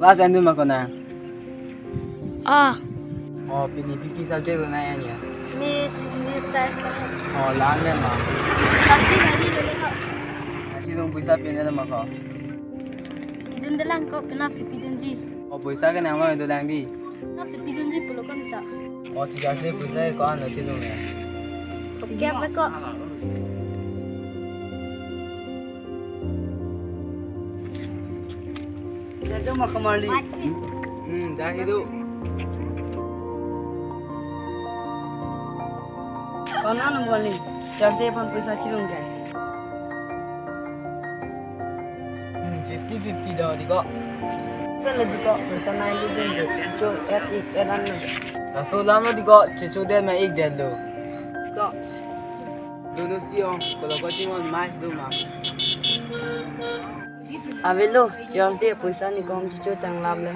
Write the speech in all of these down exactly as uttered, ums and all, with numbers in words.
Class endun ma ko nang? Oh. Oh, pini pi pi subject lo nang anya? Maths, English, science. Oh, la-an le ma? Subject hari lo le ko. Achi dong poisa pen lo ma ko? Pidun de lang ko, penap si pidunji. Oh, poisa ke nang lo do lang di. Penap si pidunji pulo ko ta. Oh, teacher si poisa ko an lo chilung ya. Oke, apa ko? Jadu ma ko marli. Hmm, jadu. Ko-an alam kali? Teacher si aphan poisa chilung ke? Hmm, fifty fifty do di ko. Pele di ko, poisa nai lu din di. Cho et ik eran na. Laso lam lo di ko, checho det ma ik det lo. Ko. Dono si ong, ko lo ko chimon mais do ma. Avelo, Charles de poisa ni kom chicho tang lam le.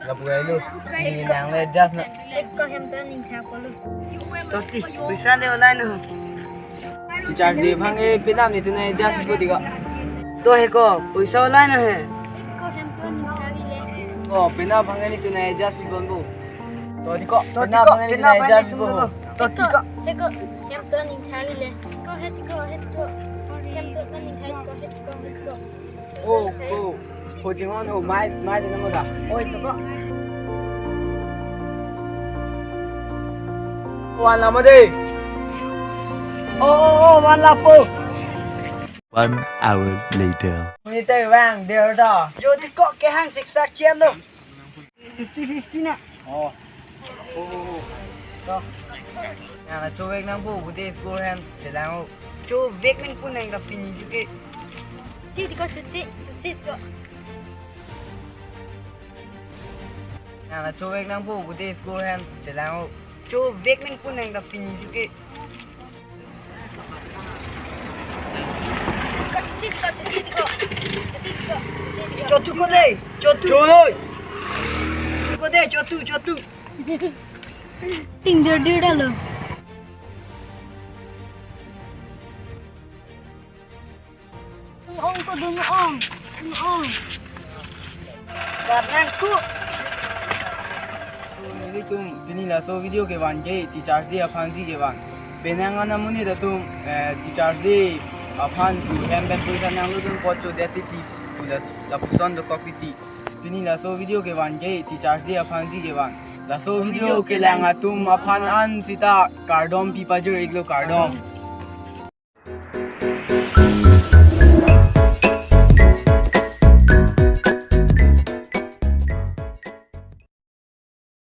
Lapu ai lo, ni nang le just na. Ek ko hem to ning tha ko lo. To ti, poisa le olai no. Teacher de bhang e penap ni tu nai just po di ko. To he ko, poisa olai no he. Ek ko hem to ning tha le. Ko penap bhang e ni tu nai just po bo. To di ko, to di penap ko, bhang e ni tu penap nai bhang e just ni po. Tu to. To di ko. He ko, hem to ning tha le. Ko he ko, he ko. Hem to ning tha ko, he ko, he ko. Oh, oh. Ho jing on ho, mais, mais na mo da. Oi, to ko. Wan la mo de. Oh, oh, oh, wan la po. One hour later. Ni te wang de da. Jodi ko kehang siksak chelo. Fifty fifty na. Oh. Oh, oh, oh. To. Nang la chovek nangpo, bude score hem chelang o. Chovek nangpo nang la pini chuke. Chi di ko, chi, chi, chi di ko. Nang la chovek nangpo, bude score hem chelang o. Chovek nangpo nang la pini chuke. Chotu ko de, chotu. Chotu. Ko de, chotu, chotu. Ting dir dir lo. Dung ong ko, dung ong. Dung ong. Bat nangku. So, nelitum pini laso video kevan ke Teachers Day aphan si kevan. Penang an amonit atum, eh, Teachers Day aphan pu hem pen poisa nang lutun apot chodet titi pu la, lapuson dokok titi. Pini laso video kevan ke Teachers Day aphan si kevan. Laso video kelang atum aphan an sita kardom pi pajir ik lo, kardom.